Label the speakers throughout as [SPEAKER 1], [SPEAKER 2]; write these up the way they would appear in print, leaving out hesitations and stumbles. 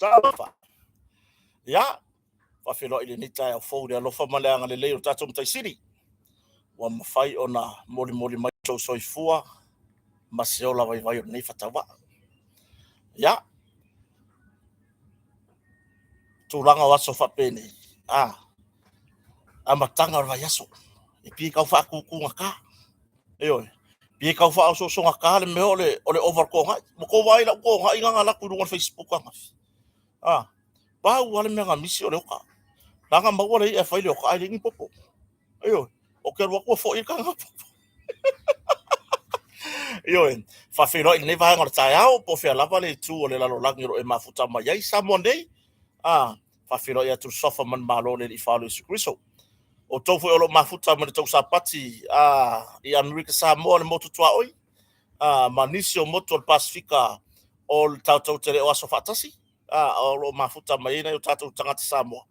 [SPEAKER 1] Talofa! Ia, faafeiloai i lenei taeao fou i le alofa ma le agalelei o le tatou Matai Sili, ua mafai ona molimoli mai sou soifua ma se ola vaivai o lenei faatauvaa. Ia, tulaga o aso faapenei, a, amataga o le vaiaso, e pei e tau faatutugata. Ioe. Pei e tau faaosoosogata le mea o le ova o le togai. Ua tou vaai i lau togai na na alu atu i luga o le Facebook ananafi? A, pau lava le mea na misi o le ota. La na maua le i'a e fai le ota ae leai ni popo. Ioe. Ou te alu atu ua foi le taga popo. Ioe. Faafeiloai i lenei vaega o le taeao, po o fea lava le itu o le lalolagi o lo o e mafuta mai ai Samoa nei. A, faafeiloai atu i le suafa ma le Malo o le Alii Faaola Iesu Keriso. O outou foi o lo o mafuta mai le tou Sapati a, i Amerika Samoa, le motu tuaoi, a, ma nisi o motu o le Pasefika o le tatou te le o aso faatasi, a, o lo o mafuta mai ai nai o tatou tagata Samoa.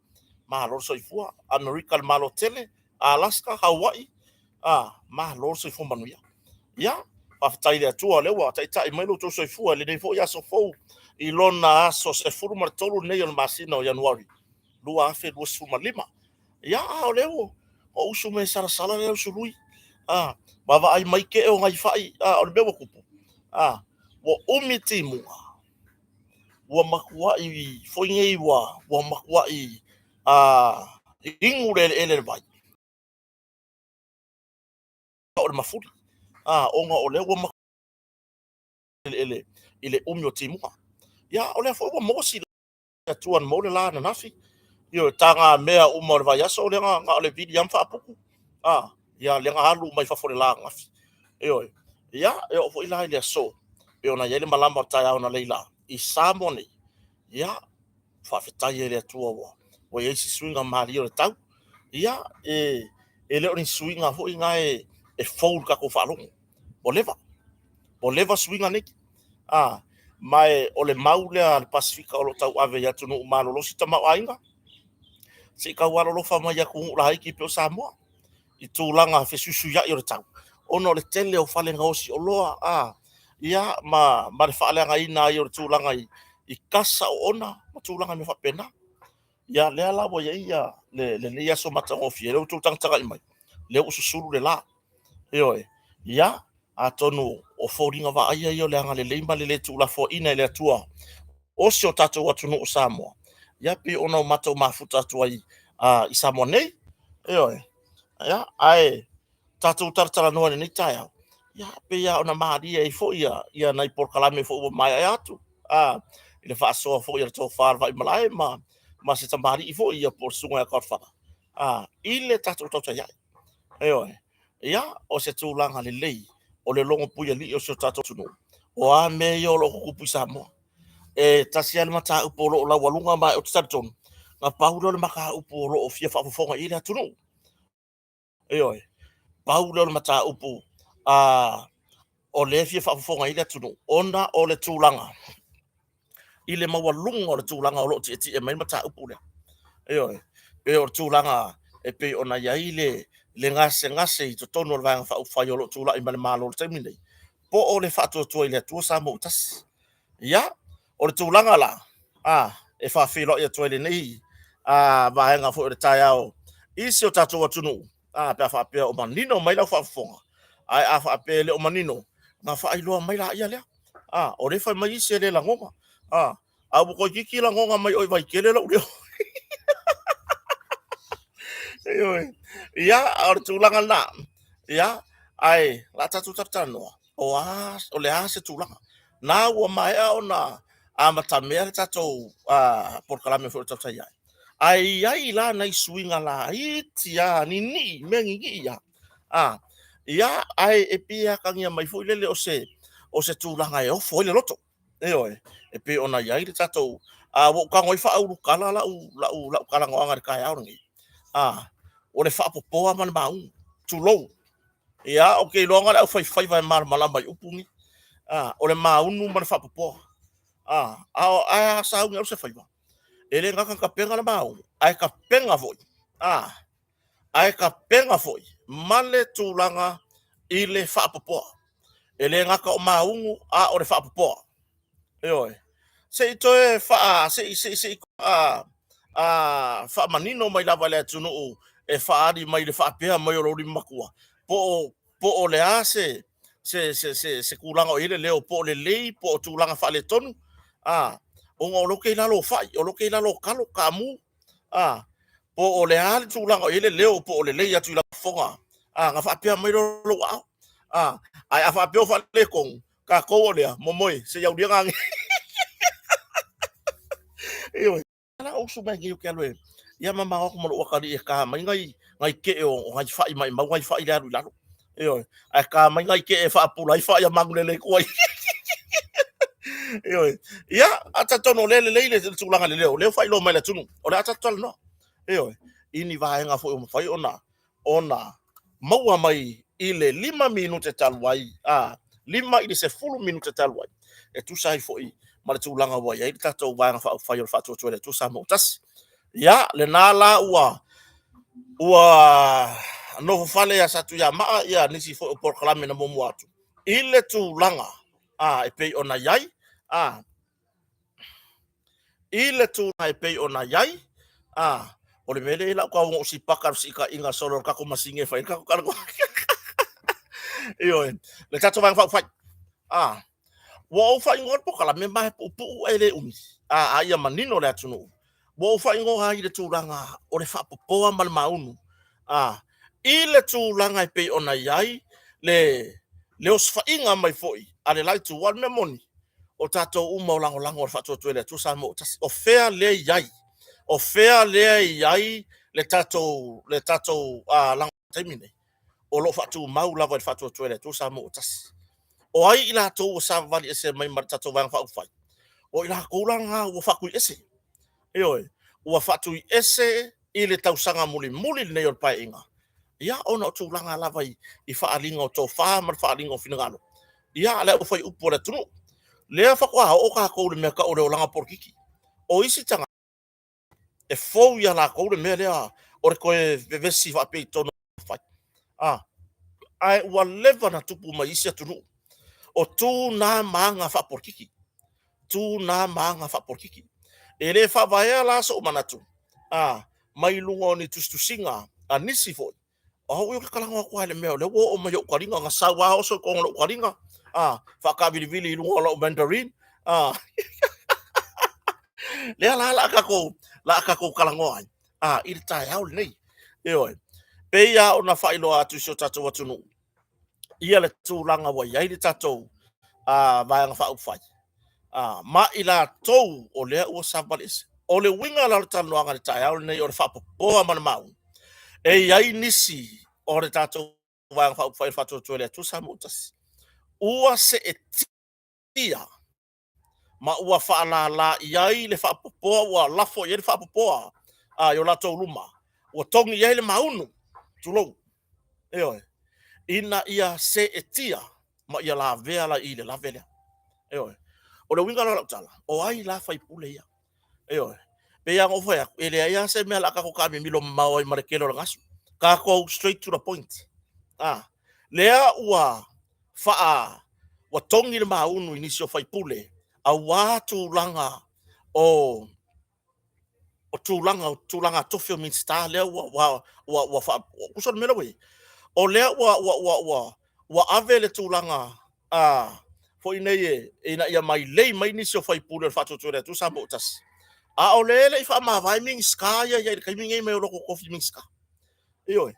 [SPEAKER 1] Malo le soifua. Amerika le Malo tele, Alaska, Hawaii, a, malo le soifua manuia. Ia, faafetai i le Atua o lea ua taitai mai lo outou soifua i lenei foi aso fou i lona aso 13 lenei o le masina o Ianuari 2025. Ia, a o lea ua usu mai e salasala le ausului, a, vaavaai mai kee o nai fai, a, o le mea ua tupu, a, ua umi timuga, ua matuai foi nei ua matuai inu le eleele i le vai, o le mafuli, a, ona o lea ua matuai eleele i le umi o timuga. Ia, o lea foi ua maua sila Atua na maua le la ananafi. Ioe, tagamea uma o le vaiaso lea na o le vili lava ma faaputu. A, ia lea na alu uma i fafo i le la ananafi. Ioe. Ia, e oo foi la i le aso, pei ona i ai le malama o le taeao analeila i Samoa nei. Ia, faafetai ai i le Atua ua i ai se suiga malie o le tau. Ia, e le o ni suiga foi na e fou i le tatou faalogo. Ua leva. Ua leva suiga nei. A, ma e o le mau lea a le Pasefika o lo o tauave i atunuu malolosi tamaoaiga, se i taualolofa mai i atunuu laiti pei o Samoa i tulaga fesuisuiai o le tau, ona o le tele o fale gaosi oloa, a, ia, ma le faaleagaina ai o le tulaga i kasa oona ma tulaga mea faapena. Ia, lea la ua i ai ia lenei aso matagofie, lea ua outou tagatagai mai, lea ua susulu le la. Ioe. Ia, atonu o foliga vaaia ia o le agalelei ma le le tuulafoaiina e le Atua o si o tatou atunuu o Samoa, ia pei ona o matou mafuta atu ai i Samoa nei. Ioe. Ia, ae tatou talatalanoa i lenei taeao, ia pei lava ona malie ai foi ia nai polokalame foi ua maea atu, i le faasoa foi a le tofa a le Vaimalae ma se tamalii foi ia po o le susuga ia Godfather, i le tatou tautai ai. Ioe. Ia, o se tulaga lelei o le logo puialii o si o tatou atunuu. O a mea ia o lo o tutupu i Samoa? E tasi lava le mataupu o lo o laualuga ma ou te talitonu, na pau lea o le mataupu o lo o fia faafofoga i ai le atunuu. Ioe. Pau lea o le mataupu o lea e fia faafofoga i ai le atunuu, ona o le tulaga i le maualuga o le tulaga o lo o tietie mai le mataupu lea. Ioe. Pei o le tulaga e pei ona i ai le gasegase i totonu o le Vaega Faaupufai o lo o tulai mai le Malo i le taimi lenei, po o le faatuatua i le Atua Samoa ua tasi. Ia, o le tulaga la, e faafeiloai atu ai lenei vaega foi o le taeao i si o tatou atunuu, pe a faapea o manino mai lau faafofoga, ae a faapea e le o manino, ona faailoa mai laia lea. O lea e fai mai isi e le lagona, a ua toeitiiti lagona mai oe i Vaitele lou leo. Ioe. Ia, o le tulaga lena. Ia, ae o le a tatou talatalanoa, o le a se tulaga. Na ua maea ona amatamea le tatou polokalame foi o le Tautai Ae. Ae i ai la nai suiga laiti lava, ninii, mea ninii lava. Ia, ae e pei e atagia mai foi lele o se tulaga e ofo ai le loto. Ioe, e pei ona i ai le tatou, ua ou tago ai faaulutala lau talanoaga i le taeao lenei. O le faapopoa ma le mauga, tulou. Ia, ou te iloa na o le aufaifaiva e malamalama i upu nei. O le maunu ma le faapopoa. Ae a sauni atu se faiva, e le gata ina tapena le maunu, ae tapena foi, ae tapena foi ma le tulaga i le faapopoa. E le gata o maunu, a o le faapopoa. Ioe. Se i toe faa, se i, se i, se i a, a, faamanino mai lava i le atunuu e faaali mai le faapea mai o lou lima matua, po o, po o le a se, se, se, se, se tulaga o i ai le leo, po o lelei, po o tulaga faaletonu, a, ona o lea ou te i lalo o fai, o lea ou te i lalo o talo, taamu, a, po o le a le tulaga o i ai le leo, po o lelei atu i lau fofoga, a, ona faapea mai lea o lou aao, a, ae a faapea o faaletonu, tatou o lea, momoe, se i aulia gage. Ioe. La usu mai nei ou te alu e ia mamao atu ma lou atalii e ta mai nai nai kee o nai fai maimau nai fai le alu i lalo. Ioe. Ae ta mai nai kee e faapula ai fai a manulele i tua. Ioe. Ia, a talitonu o lea e lelei le tulaga i le leo, o lea ua faailoa mai e le atunuu, o le a tatou talanoa. Ioe. I ni vaega foi ua mafai ona ona maua mai i le 5 minute talu ai, a, 5 i le 10 minute talu ai, e tusa ai foi ma le tulaga ua i ai le tatou Vaega Faaupufai o le Faatuatua i le Atua Samoa ua Tasi. Ia, lena la ua ua nofo fale ia Satuiamaa ia nisi foi o polokalame na muamua atu i le tulaga a, e pei ona i ai a, i le tulaga e pei ona i ai, a, o le mea lea i lau tau ona ou sipaka le fesikaiga solo o le tatou masini e fai ai le tatou talanoaga. Ioe, le tatou Vaega Faaupufai. A, ua ou faaigoa le polokalame ma e puupuu ae le umi, a, a ia manino le atunuu. Ua ou faaigoa ai i le tulaga o le faapopoa ma le maunu, a, i le tulaga e pei ona i ai le, le osofaiga mai foi a le la itu. Aua o le mea moni, o tatou uma o lagolago a le Faatuatua i le Atua Samoa ua Tasi. O fea lea e i ai? O fea lea e i ai le tatou, le tatou lagolago i le taimi lenei? O lo o faatumau lava i le Faatuatua i le Atua Samoa ua Tasi. O ai i latou ua savavali ese mai ma le tatou Vaega Faaupufai? O i latou la na ua faatuiese. Ioe, ua faatuiese i le tausaga mulimuli lenei o le Paeaiga, ia ona o tulaga lava i, i faaaliga o tofa ma le faaaliga o finagalo, ia a le aufaiupu a le atunuu. Lea faatoa oo tatou i le mea tau o le olaga polokiki. O isi tagata, e fou ia latou le mea lea o le toe vevesi faapea i totonu o fai. A, ae ua leva na tupu mai isi atunuu. O tu na ma aga faapolokiki. Tu na ma aga faapolokiki. E le faavaea la sou manatu, a, mai luga o ni tusitusiga a nisi foi, O au ia ou te talaga atu lava i le mea o lea ua oo mai i ou taliga, na sau lava oso i totonu o lou taliga, a, faataavilivili i luga o lau mandarin, a. Lea la la tatou, la tatou talanoa ai, a, i le taeao lenei. Ioe. Pei lava ona faailoa atu i si o tatou atunuu, ia le tulaga ua i ai le tatou a, Vaega Faaupufai, a, ma i latou o lea ua savavali ese. O le uiga la o le talanoaga i le taeao lenei o le faapopoa ma le maunu, e i ai nisi o le tatou Vaega Faaupufai o le Faatuatua i le Atua Samoa ua Tasi, ua seetia ma ua faalala i ai le faapopoa, ua lafo i ai le faapopoa a, i o latou luma, ua togi i ai le maunu, tulou, ioe, ina ia seetia ma ia lavea la i le lave lea. Ioe. O le uiga la o lau tala, o ai la faipule ia? Ioe. Pei lava ona ou fai atu, e leai lava se mea o le a tatou taamimilo mamao ai ma le tele o le gasu. Tatou straight to the point. Ah, lea ua faa ua togi le maunu i nisi o faipule aua tulaga o o tulaga o tulaga tofi o Minisita lea ua ua ua ua faa tusa o le mea lea ua i ai. O lea ua ua ua ua ua ave le tulaga a foi nei e ina ia mailei mai nisi o faipule o le Faatuatua i le Atua Samoa ua Tasi. A o lea e le i faamavae Minisita ia i ai i le taimi nei mai o latou tofi Minisita. Ioe.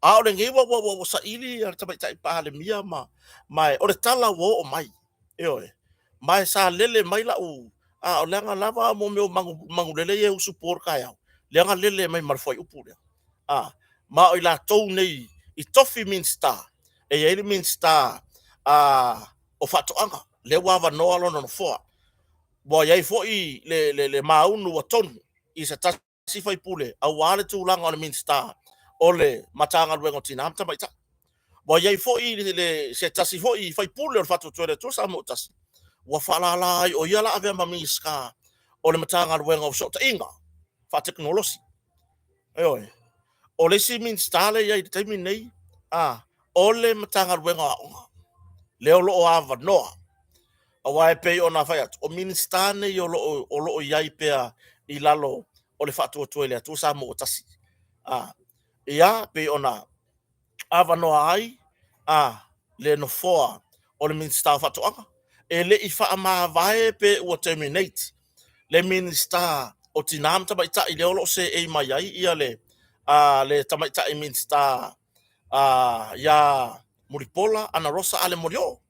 [SPEAKER 1] A o lenei ua ua ua saili le Tamaitai Palemia ma ma o le tala ua oo mai. Ioe. Ma e sa lele mai lau, a o leaga lava mo mea o manu, manulele ia e usu po le taeao, lea na lele mai ma le fuaiupu lea. A, ma o i latou nei i tofi Minisita, e i ai le Minisita a, o Faatoaga, lea ua avanoa lona nofoa. Ua i ai foi le, le, le maunu ua tonu i se tasi sui usufono aua le tulaga o le Minisita o le Matagaluega o Tina ma Tamaitai. Ua i ai foi le, se tasi foi sui usufono o le Faatuatua i le Atua Samoa ua Tasi, ua faalala ai o ia la avea ma Minisita o le Matagaluega o Fesootaiga Faatekonolosi. Ioe. O le isi Minisita lea e i ai i le taimi lenei, a, o le Matagaluega o Aoga, lea o lo o avanoa. Aua e pei ona fai atu, o Minisita nei o lo o i ai pea i lalo o le Faatuatua i le Atua Samoa ua Tasi. A, ia, pei ona avanoa ai a le nofoa o le Minisita o Faatoaga, e le i faamavae pe ua terminate le Minisita o Tina ma Tamaitai lea o lo o seei mai ai ia le le Tamaitai Minisita ia Mulipola Anarosa Ale Molioo.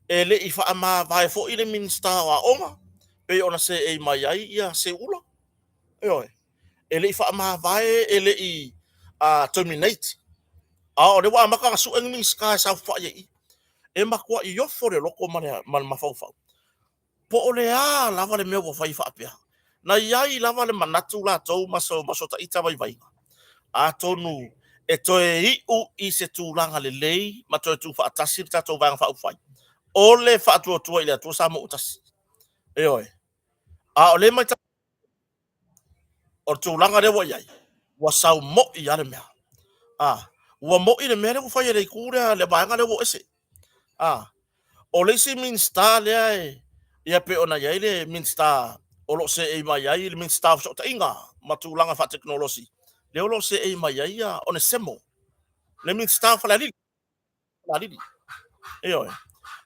[SPEAKER 1] E le i faamavae foi le Minisita o Aoga pei ona seei mai ai ia Seuula. Ioe. E le i faamavae, e le i terminate. A o lea ua amata ona sue ni Minisita e saofafai ai i i. E matuai ofo le loto ma le mafaufau. Po o le a lava le mea ua fai faapea. Na i ai lava le manatu latou ma so ta ita vaivaiga, atonu e toe iu i se tulaga lelei ma toe tuufaatasi le tatou Vaega Faaupufai, o le Faatuatua i le Atua Samoa ua Tasi. Ioe. A o lea e matau o le tulaga lea ua i ai, ua sau moi lava le mea. A, ua moi le mea lea ua fai e le itu lea, le vaega lea ua o ese. A, o le isi Minisita lea e, ia pei ona i ai le Minisita o lo o seei mai ai, le Minisita o Fesootaiga ma Tulaga Faatekonolosi, lea o lo o seei mai ai ia Onesemo, le Minisita o Falealili. Falealili. Ioe.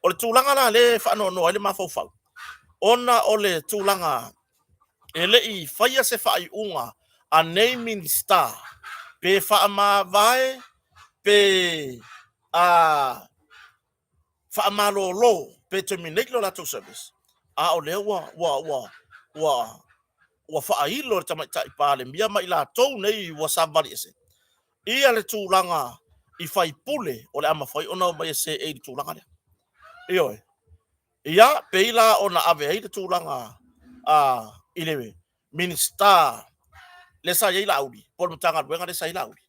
[SPEAKER 1] O le tulaga la lea e faanoanoa ai le mafaufau, ona o le tulaga e le i faia se faaiuga a nei Minisita pe faamavae pe a faamalolo pe terminate lo latou service, a o lea ua ua ua ua ua faailo e le Tamaitai Palemia ma i latou nei ua savavali ese ia le tulaga i faipule o le a mafai ona omai e seei i le tulaga lea. Ioe. Ia, pei la ona ave ai le tulaga a i le Minisita lea sa i ai Laauli, po o le Matagaluega lea sa i ai Laauli.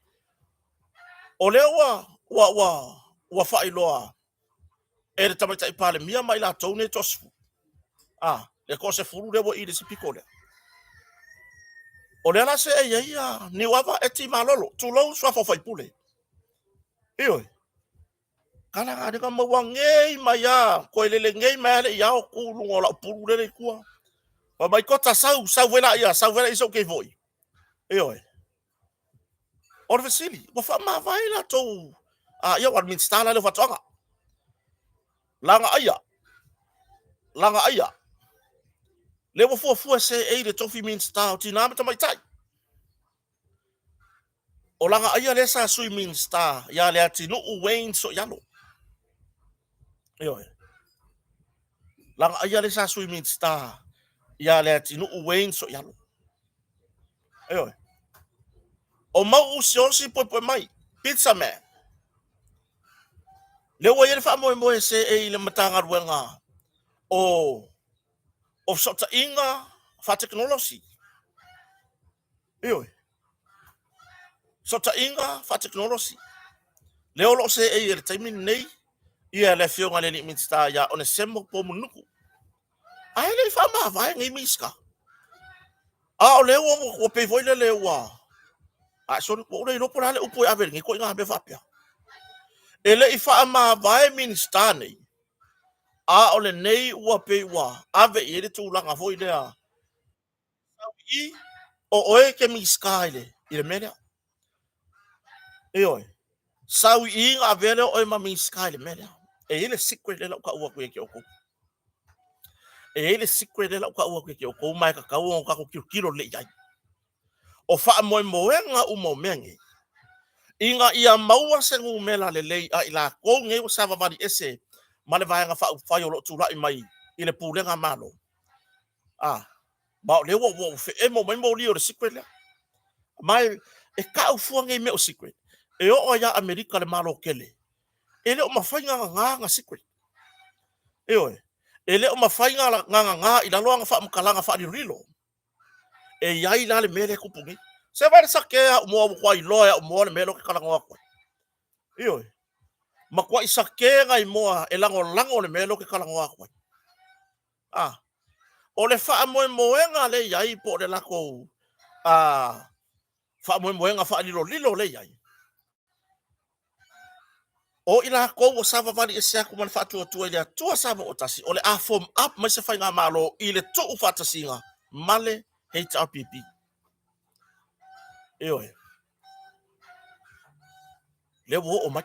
[SPEAKER 1] O lea ua ua ua ua faailoa e le Tamaitai Palemia ma i latou nei e toasefulu, a, le toasefulu lea ua i i le isi pito lea. O lea la seei ai ia Niuava Eti Malolo, tulou suafa o faipule. Ioe. Kala ga leka maua ngei mai a, koe lele ngei mai a le i ao ku lunga o lau pulu lele i tua. Fai mai kota sau, sau foi laia, sau foi laia se i ou kei foi. Ioe. O le fesili, ua faamavae latou, a, ia, ua le Minisita la lea o Faatoaga. Lagaaia, Lagaaia, lea ua fuafua e seei le tofi Minisita o Tina ma Tamaitai. O Lagaaia lea sa Sui Minisita ia Leatinuu Wayne Soialo. Ioe. Lagaaia lea sa Sui Minisita ia Leatinuu Wayne Soialo. Ioe. O Mau'u Siaosi Poepoemai, Pizza Man. Lea ua i ai le faamoemoe e seei i le Matagaluega o o Fesootaiga Faatekonolosi. Ioe. Fesootaiga Faatekonolosi. Lea o lo o seei i le taimi lenei ia le Afioga i le alii Minisita ia Onesemo Poumulinuku. Ae le i faamavae nei Minisita. A o lea ua pei foi lele ua... Ae sorry, ua ou le iloa po o le a le upu e ave i lenei ituaiga mea faapea. E le i faamavae Minisita nei, a o lenei ua pei ua ave i ai le tulaga foi lea, sau i i, o oe e te Minisita i le mea lea. Ioe. Sau i i ona avea lea o oe ma Minisita i le mea lea. E i ai le secret lea o le a ou taua atu ia te outou. E i ai le secret lea o le a ou taua atu ia te outou ma e tatau ona tatou tilotilo lelei i ai. O faamoemoega uma o mea nei, ina ia maua se numera lelei a i latou nei ua savavali ese ma le Vaega Faaupufai o lo o tulai mai i le pulega Malo. A, ma o lea ua, ua feemo mai moli o le secret lea. Ma e, e tau fua nei mea o secret. E oo ai ia Amerika le Malo tele, e le o mafai ona gagā ana secret. Ioe, e le o mafai ona gagā i lalo ana faamatalaga faalilolilo. E i ai la le mea lea e tupu nei. Se vaai le sake a au moa, ua matua iloa e au moa le mea lea ou te talanoa atu ai. Ioe. Matuai sake nai moa e lagolago le mea lea ou te talanoa atu ai. A, o le faamoemoega lea e i ai po o le latou faamoemoega faalilolilo lea e i ai. O i lakou ua savavali ese atu ma le faatuatua i le Atua Samoa Tasi, o le a form up mai se faigamalo i le tuufaatasiga ma le HRPP. Ioe. Lea ua oo mai.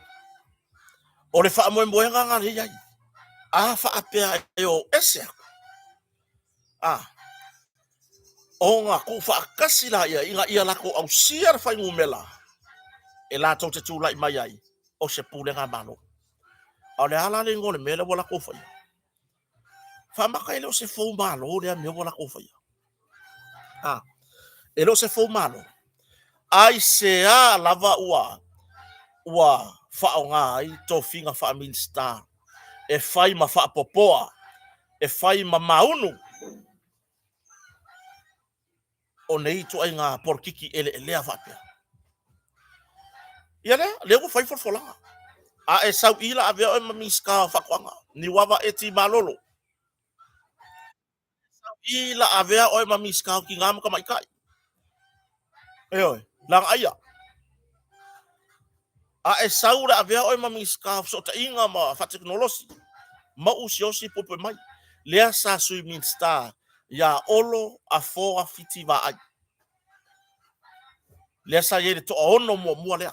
[SPEAKER 1] O le faamoemoega lena lea e i ai. A faapea e o ese atu, a, ona tuufaatasi laia ina ia latou ausia le fuainumera e latou te tulai mai ai o se pulega Malo. A o le a la le igoa o le mea lea ua latou faia? Faamata e le o se fou malo lea mea ua latou faia. A, e le o se fou malo. Aisea lava ua faaaoga ai tofiga faa-Minisita e fai ma faapopoa, e fai ma maunu o nei ituaiga polokiki eleelea faapea. Ia lea, lea ua fai folafolaga. A e sau i la avea oe ma Minisita o Faatoaga, Niuava Eti Malolo. I la avea oe ma Minisita o Tina ma Tamaitai. Ioe, lagaia. A e sau le avea oe ma Minisita o Fesootaiga ma Faatekonolosi, Mauu Siaosi puepue mai. Lea sa Sui Minisita ia Olo Afoa Fiti Vaai. Lea sa i ai le toaono muamua lea.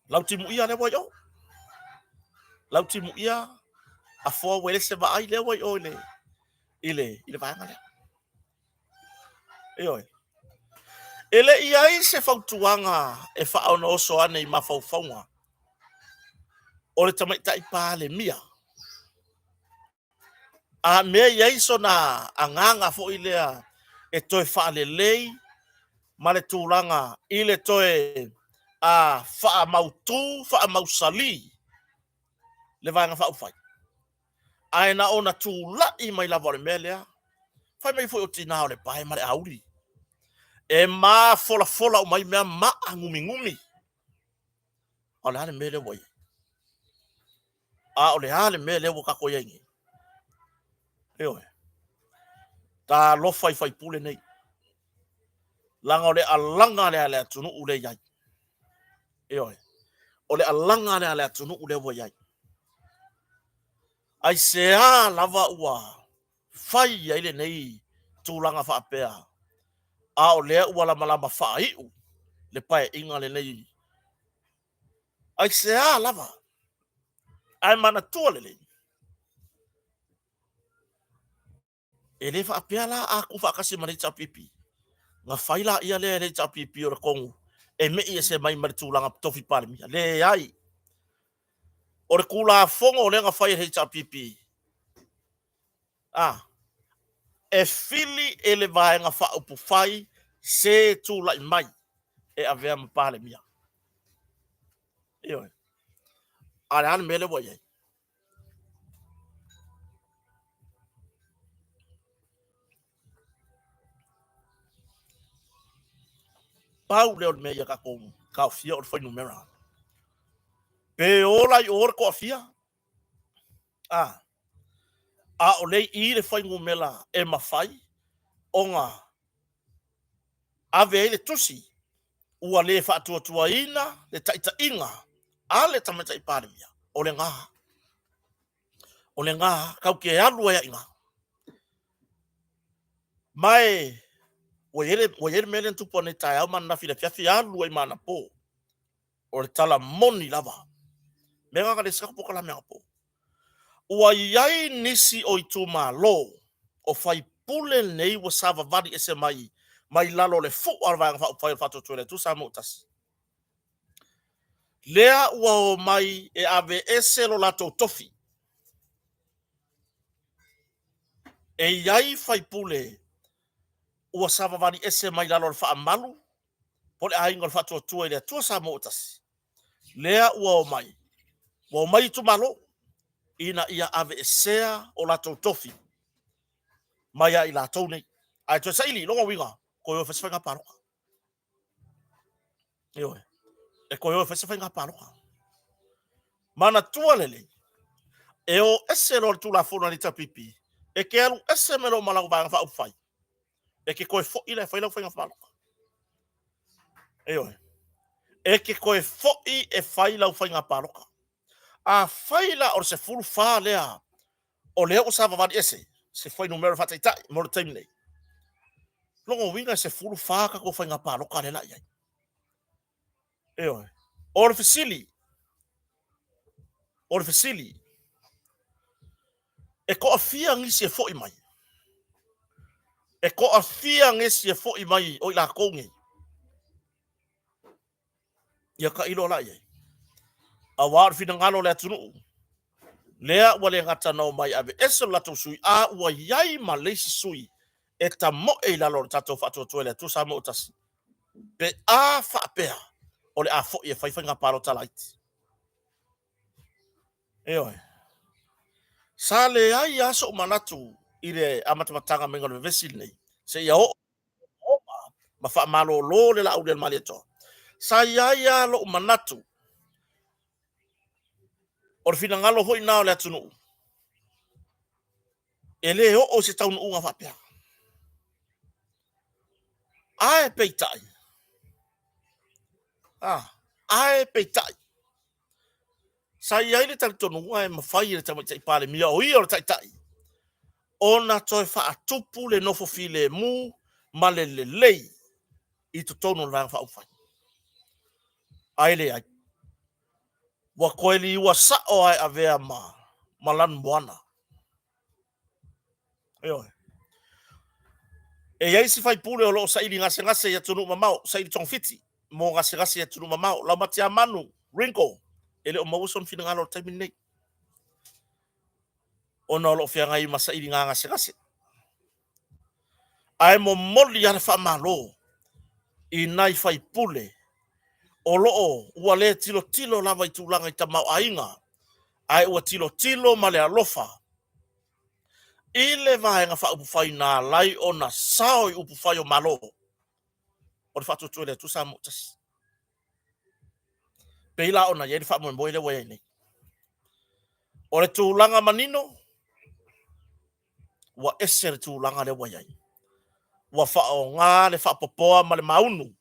[SPEAKER 1] Lautimuia lea ua i o. Lautimuia Afoa Uelese Vaai lea ua i o i le vaega lea. Ioe. E le i ai se fautuaga e faaonooso ane i mafaufauga o le Tamaitai Palemia, a mea i ai sona agaga foi lea e toe faalelei ma le tulaga i le toe a faamautu, faamausali le Vaega Faaupufai. Ae na ona tulai mai lava o le mea lea, fai mai foi o tina o le pae ma le auli, e mafolafola uma ai mea maaguminumi. A o le a le mea lea ua i ai? A o le a le mea lea ua tatou i ai nei? Ioe. Talofa i faipule nei. Leaga o le alaga lea a le atunuu lea i ai. Ioe. O le alaga lea a le atunuu lea ua i ai. Aisea lava ua fai ai lenei tulaga faapea, a o lea ua lamalama faaiu le paeaiga lenei? Aisea lava? Ae manatua lelei, e le faapea la a tuufaatasi ma le HRPP, na fai laia lea e le HRPP o le tonu e mei ese mai ma le tulaga tofi Palemia. Leai. O le Tulafono lea na fai e le HRPP, a, e fili e le Vaega Faaupufai se tulai mai e avea ma Palemia. Ioe. A o le a le mea lea ua i ai? Pau lea o le mea ia tatou taofia o le fuainumera. Pe ola i o le toafia, a, a o lea i i le fuainumera e mafai ona ave ai le tusi ua le faatuatuaina le taitaiga a le Tamaitai Palemia, o lena. O lena, tatou te alu ai lava i ina. Ma e, ua i ai le, ua i ai le mea lea na tupu ananei taeao ma ananafi i le afiafi, alu ai ma anapo. O le tala moni lava. Mea na le si polokalame anapo. Ua i ai nisi o itumalo o faipule nei ua savavali ese mai mai lalo o le fua o le Vaega Faaupufai o le Faatuatua i le Atua Samoa ua Tasi. Lea ua omai e aveese lo latou tofi. E i ai faipule ua savavali ese mai lalo o le faamalu po o le aiga o le Faatuatua i le Atua Samoa ua Tasi, lea ua omai, ua omai itumalo ina ia aveesea o latou tofi mai ia i latou nei. Ae toe saili, lona uiga, toe o e fai se faiga palota. Ioe, e toe o e fai se faiga palota. Manatua lelei, e o ese loa le Tulafono a le HRPP, e te alu ese mai loa ma lau Vaega Faaupufai, e te toe foi la e fai lau faiga palota. Ioe. E te toe foi e fai lau faiga palota. Afai la o le 14 lea o lea ua savavali ese, se fuainumera faataitai mo le taimi nei, lona uiga e 14 tatou faiga palota lea la i ai. Ioe. O le fesili, o le fesili, e toafia nisi e foi mai? E toafia nisi e foi mai o i latou nei? Ia tailo la i ai. Aua o le finagalo o le atunuu, lea ua le gata na omai aveese lo latou sui, a ua i ai ma le isi sui e tamoe i lalo o le tatou faatuatua i le Atua Samoa ua tasi, pe a faapea o le a foi e fai faiga palota laiti. Ioe. Sa leai lava sou manatu i le amatamataga maiga o le vevesi lenei, seia oo ma faamalolo le Laaulialemalietoa. Sa i ai lava lou manatu, o le finagalo foi lena o le atunuu, e le oo i se taunuuga faapea. Ae peitai, ae peitai, sa i ai le talitonuga e mafai e le Tamaitai Palemia o ia o le Taitai ona toe faatupu le nofo filemu ma le lelei i totonu o le Vaega Faaupufai. Ae leai. Ua toe liua sao lava e avea ma lanumoana. Ioe. E i ai isi faipule o lo o saili gasegase i atunuu mamao, saili togafiti mo gasegase i atunuu mamao. Laumatiamanu Ringo, e le o maua sona finagalo i le taimi lenei, ona o lo o feagai ma sailiga gasegase. Ae momoli lava le faamalo i nai faipule o lo o ua le tilotilo lava i tulaga i tamaoaiga, ae ua tilotilo ma le alofa i le Vaega Faaupufai na ala ai ona sao i upufai o Malo o le Faatuatua i le Atua Samoa ua Tasi. Pei la ona i ai le faamoemoe lea ua i ai nei. O le tulaga manino, ua ese le tulaga lea ua i ai. Ua faaaoga le faapopoa ma le maunu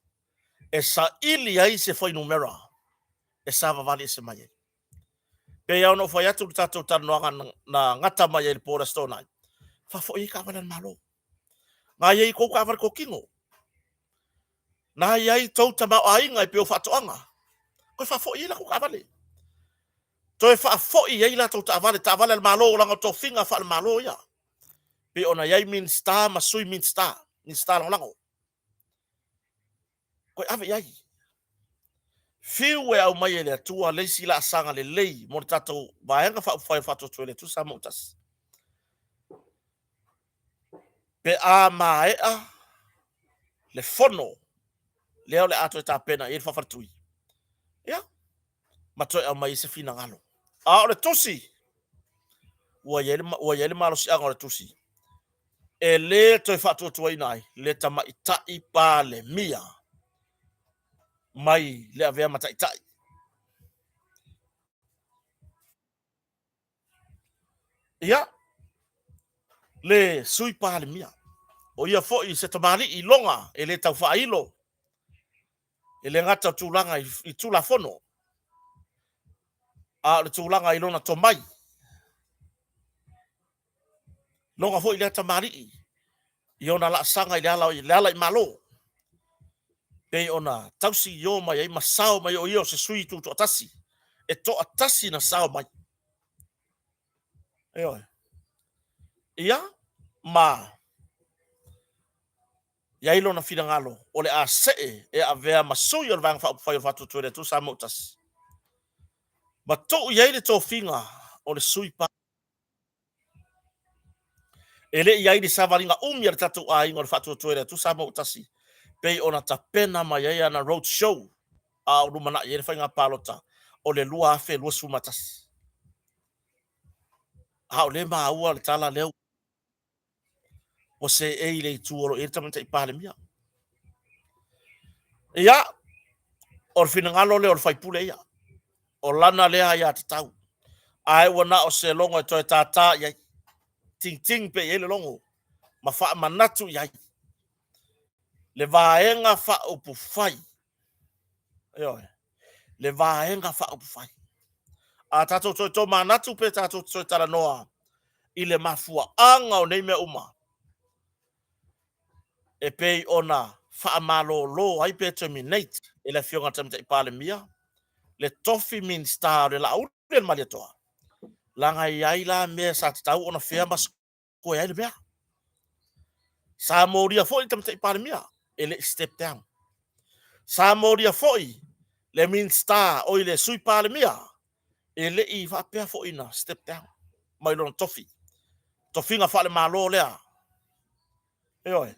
[SPEAKER 1] e saili ai se fuainumera e savavali ese mai ai. Pei lava ona ou fai atu i le tatou talanoaga na gata mai ai i le po o le Aso Toonai, faafoi ai taavale a le Malo. Na i ai tou taavale totino, na i ai tou tamaoaiga e pei o faatoaga, toe faafoi ai latou taavale. Toe faafoi ai latou taavale, taavale a le Malo, leaga o tofiga faale-Malo ia. Pei ona i ai Minisita ma Sui Minisita, Minisita Lagolago. Toe ave i ai. Fiu e aumai e le Atua le isi laasaga lelei mo le tatou Vaega Faaupufai o le Faatuatua i le Atua Samoa ua Tasi. Pe a maea le fono lea o le a toe tapena i ai le faafaletui, ia, ma toe aumai ai se finagalo. A o le tusi, ua i ai le, ua i ai le malosiaga o le tusi e le toe faatuatuaina ai le Tamaitai Palemia mai le avea ma taitai. Ia, le Sui Palemia, o ia foi se tamalii iloga e le tau faailo, e le gata o tulaga i Tulafono, a o le tulaga i lona tomai. Loga foi lea tamalii i ona laasaga i le ala, le ala i Malo, pei ona tausi io mai ai ma sao mai o ia o se sui tutoatasi, e toatasi na sao mai. Ioe. Ia, ma i ai lona finagalo o le a see e avea ma sui o le Vaega Faaupufai o le Faatuatua i le Atua Samoa ua Tasi, ma tuu i ai le tofiga o le sui pa E le i ai le savaliga umi a le tatou aiga o le Faatuatua i le Atua Samoa ua Tasi, pei ona tapena mai ai ana road show a o lumanai ai le faiga palota o le 2021. A o lea e maua le tala lea ua seei i le itu o lo o i ai le Tamaitai Palemia. Ia, o le finagalo lea o le faipule ia, o lana lea aiatatau, ae ua na o se logo e toe tātā i ai, tingting pea i ai le logo ma faamanatu i ai le Vaega Faaupufai. Ioe. Le Vaega Faaupufai. A tatou toe tomanatu pe tatou te toe talanoa i le mafuaaga o nei mea uma, e pei ona faamalolo ai pe terminate e le Afioga i le Tamaitai Palemia le tofi Minisita o le Laauli a le Malietoa, leaga e i ai la mea sa tatau ona fea ma square ai le mea. Sa molia foi le Tamaitai Palemia e le i step down. Sa molia foi le Minisita, oi le Sui Palemia, e le i faapea foi na step down mai lona tofi, tofiga faale-Malo lea. Ioe.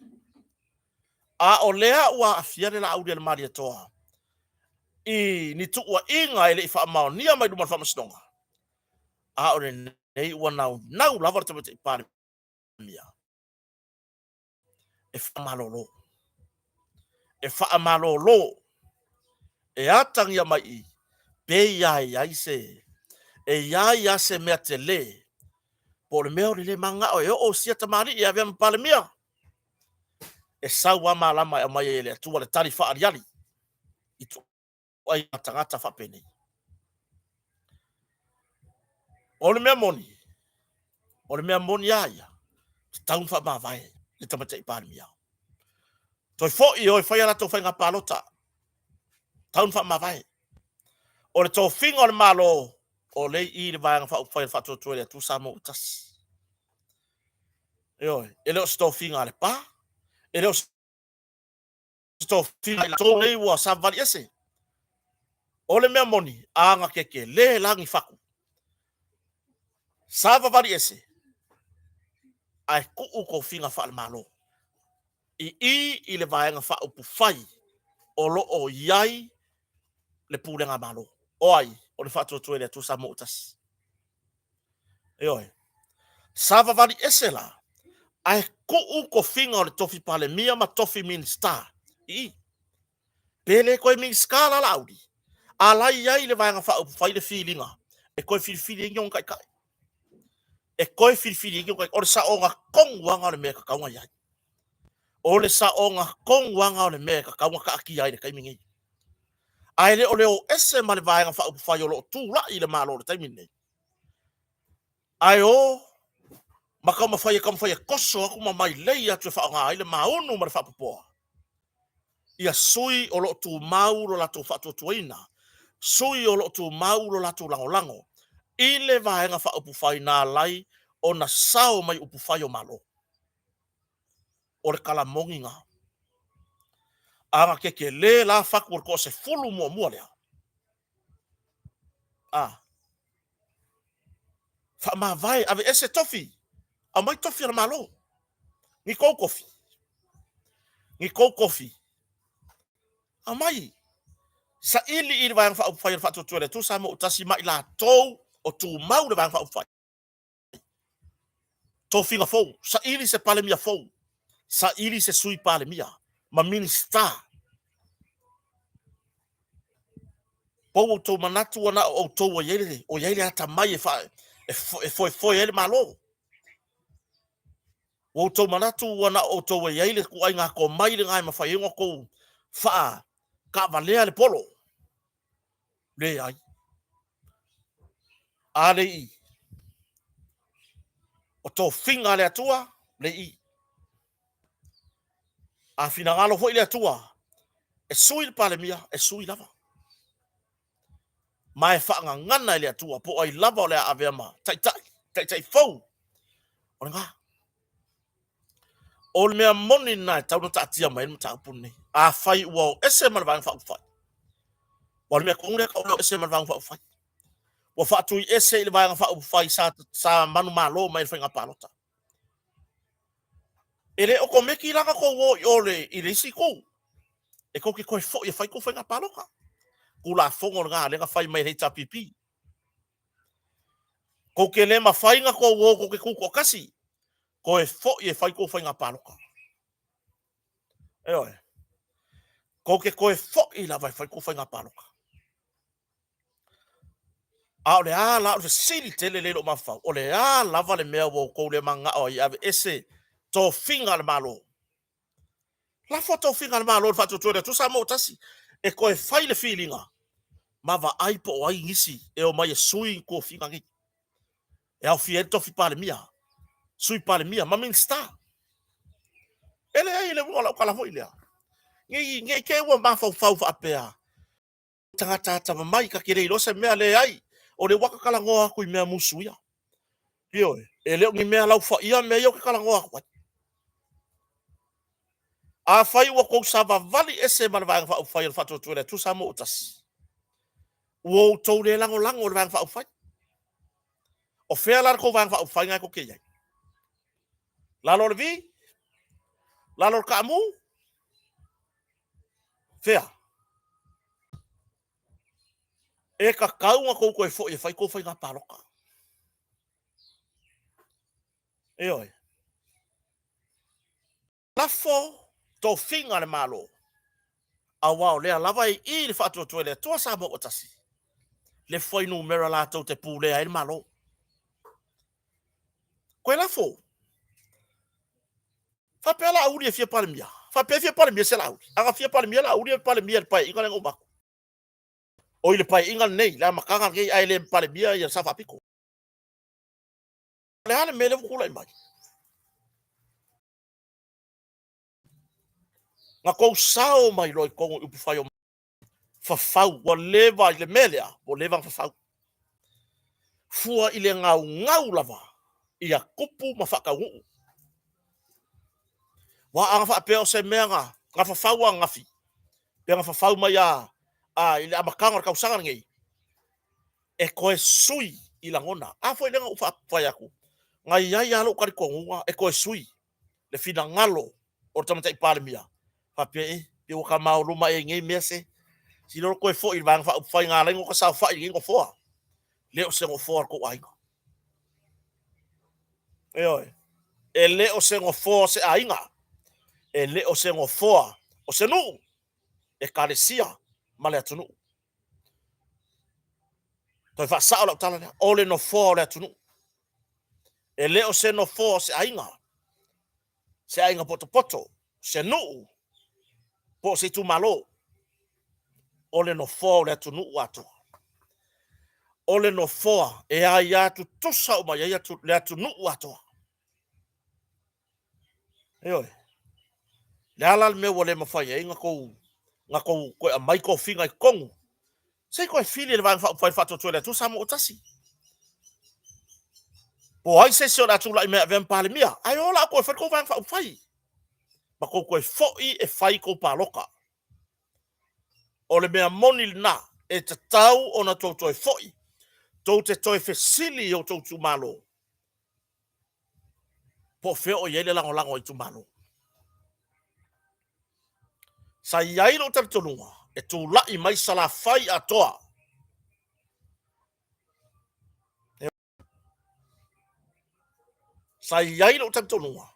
[SPEAKER 1] A o lea ua aafia le Laauli a le Malietoa i ni tuuaiga e le i faamaonia mai luma o le Faamasinoga, a o lenei ua naunau lava le Tamaitai Palemia e faamalolo. E faamalolo e atagia mai i pe i a i ai se e i ai lava se mea tele po o le mea o le le mananao e oo sia tamalii e avea ma Palemia, e sau lava malama e aumai ai e le Atua le tali faaaliali i ituaiga tagata faapenei. O le mea moni, o le mea moni lava ia, tatau ona faamavae le Tamaitai Palemia. Toe foi e o e fai a latou faiga palota, tatau ona faamavae. O le tofiga o le Malo, o lea e i i le Vaega Faaupufai a le Faatuatua i le Atua Samoa ua Tasi. Ioe, e le o se tofiga a le pa, e le o se tofiga a i latou nei ua savavali ese. O le mea moni, aga tetele lagi fatu, savavali ese, ae tuu tofiga faale-Malo i i i le Vaega Faaupufai o lo o i ai le pulega a Malo. O ai? O le Faatuatua i le Atua Samoa ua Tasi. Ioe. Savavali ese la, ae tuu tofiga o le tofi Palemia ma tofi Minisita i i. Pe le toe Minisita la Laauli, a la e i ai i le Vaega Faaupufai le filiga e toe filifili ai ni ona taitai. E toe filifili ai ni ona taitai. O le saoga tonu lava lena o le mea e tatau ona i ai. O le saoga tonu lava lena o le mea e tatau ona taatia ai i le taimi lenei. Ae le o le o ese ma le Vaega Faaupufai o lo o tulai i le Malo i le taimi lenei, ae o ma taumafai e taumafai e toso atu ma mailei atu e faaaoga ai le maunu ma le faapopoa ia sui o lo o tumau lo latou faatuatuaina, sui o lo o tumau lo latou lagolago i le Vaega Faaupufai na ala ai ona sao mai upufai o Malo. O le tala moni lena. Aga tetele la fatu o le toasefulu muamua lea, a faamavae, aveese tofi, aumai tofi a le Malo, ni tou tofi, ni tou tofi, aumai, saili i le Vaega Faaupufai a le Faatuatua i le Atua Samoa ua Tasi ma i latou o tumau le Vaega Faaupufai. Tofiga fou, saili se Palemia fou, saili se Sui Palemia ma Minisita. Pau outou manatu ua na o outou ua i ai le, o i ai le atamai e, fa, e, e foefoe ai le Malo. Ua outou manatu ua na o outou ua i ai le ituaiga tomai lena e mafai ai ona outou faataavalea le polo. Leai. A le i o tofiga a le Atua, le i. A finagalo foi le Atua e sui le Palemia, e sui lava. Ma e faagagana e le Atua po o ai lava o le a avea ma taitai, taitai fou o lena. O le mea moni lena e tatau ona taatia mai ai le mataupu lenei. Afai ua o ese ma le Vaega Faaupufai, aua o le mea tonu lea e tau o le o ese ma le Vaega Faaupufai. Ua faatui ese i le Vaega Faaupufai sa, sa manumalo mai i le faiga palota. E le okomeki la na tou o i o le, i le isi itu. E tou te toe foi e fai tou faiga palota. Tulafono lena lea na fai mai e le HRPP. Tou te le mafai na tou o tou te tutoatasi, toe foi e fai tou faiga palota. Ioe. Tou te toe foi lava e fai tou faiga palota. A o le a la, o le fesili tele lea i lou mafaufau, o le a lava le mea ua outou le mananao ai e aveese tofiga a le Malo? Lafo tofiga a le Malo i le faatuatua i le Atua Samoa ua tasi e toe fai le filiga. Ma vaai po o ai nisi e omai e sui tofiga nei. E aofia ai le tofi Palemia, Sui Palemia ma Minisita. E leai, le uiga o lau tala foi lea, ne i te i ua mafaufau faapea, tagata atamamai ta te le iloa se mea. Leai, o lea ua ta talanoa atu i mea musu ia. Ioe, e le o ni mea laufaia mea ia ou te talanoa atu ai. Afai ua tou savavali ese ma le Vaega Faaupufai o le Faatuatua i le Atua Samoa ua Tasi, ua outou le lagolago i le Vaega Faaupufai. O fea la le tou Vaega Faaupufai lena tou te i ai? Lalo o le V? Lalo o le taamu? Fea? E tatau ona tou toe foi e fai tou faiga palota. Ioe. Lafo tofiga a le Malo, aua o lea lava e i i le Faatuatua i le Atua Samoa ua Tasi, le fuainumera latou te pulea ai le Malo. Toe lafo. Faapea Laauli e fia Palemia? Faapea e fia Palemia se Laauli? A na fia Palemia Laauli, e Palemia i le Paeaiga lea na uma atu. Oi le Paeaiga lenei, le amataga lenei, ae le Palemia ia Sao Faapito. O le a le mea lea ua tulai mai? Na tou sao mai loa i totonu i upufai o fafau, ua leva i le mea lea, ua leva ona fafau. Fua i le gaugau lava ia tupu ma faataunuu. Aua a na faapea o se mea na fafau ananafi, pe na fafau mai a i le amataga o le tausaga lenei, e toe sui i lagona. A foi lea na ou fai atu, na i ai lava lou talitonuga e toe sui le finagalo o le Tamaitai Palemia, faapea e, pe ua ta maoloma ea i nei mea se. Sili toe foi i le Vaega Faaupufai na ala ai ona ota saofai i lenei nofoa. Le o se nofoa o le tou aiga. Ioe. E le o se nofoa o se aiga. E le o se nofoa o se nuu, ekalesia ma le atunuu. Toe faasao lau tala lea, o le nofoa o le atunuu. E le o se nofoa o se aiga, se aiga potopoto, se nuu, po o se itumalo. O le nofoa o le atunuu atoa. O le nofoa e aia tutusa uma i ai le atunuu atoa. Ioe. Le a la le mea ua le mafai ai ona tou na tou toe aumai tofiga i totonu? Se i toe fili e le Vaega Faaupufai Faatuatua i le Atua Samoa ua Tasi. Po o ai se isi o le a tulai mai e avea ma Palemia, ae o la toe fai le tou Vaega Faaupufai ma tou toe foi e fai tou palota. O le mea moni lena, e tatau ona tou toe foi, tou te toe fesili i o outou itumalo, po o fea o i ai le lagolago a itumalo. Sa i ai lou talitonuga e tulai mai Salafai atoa. Sa i ai lou talitonuga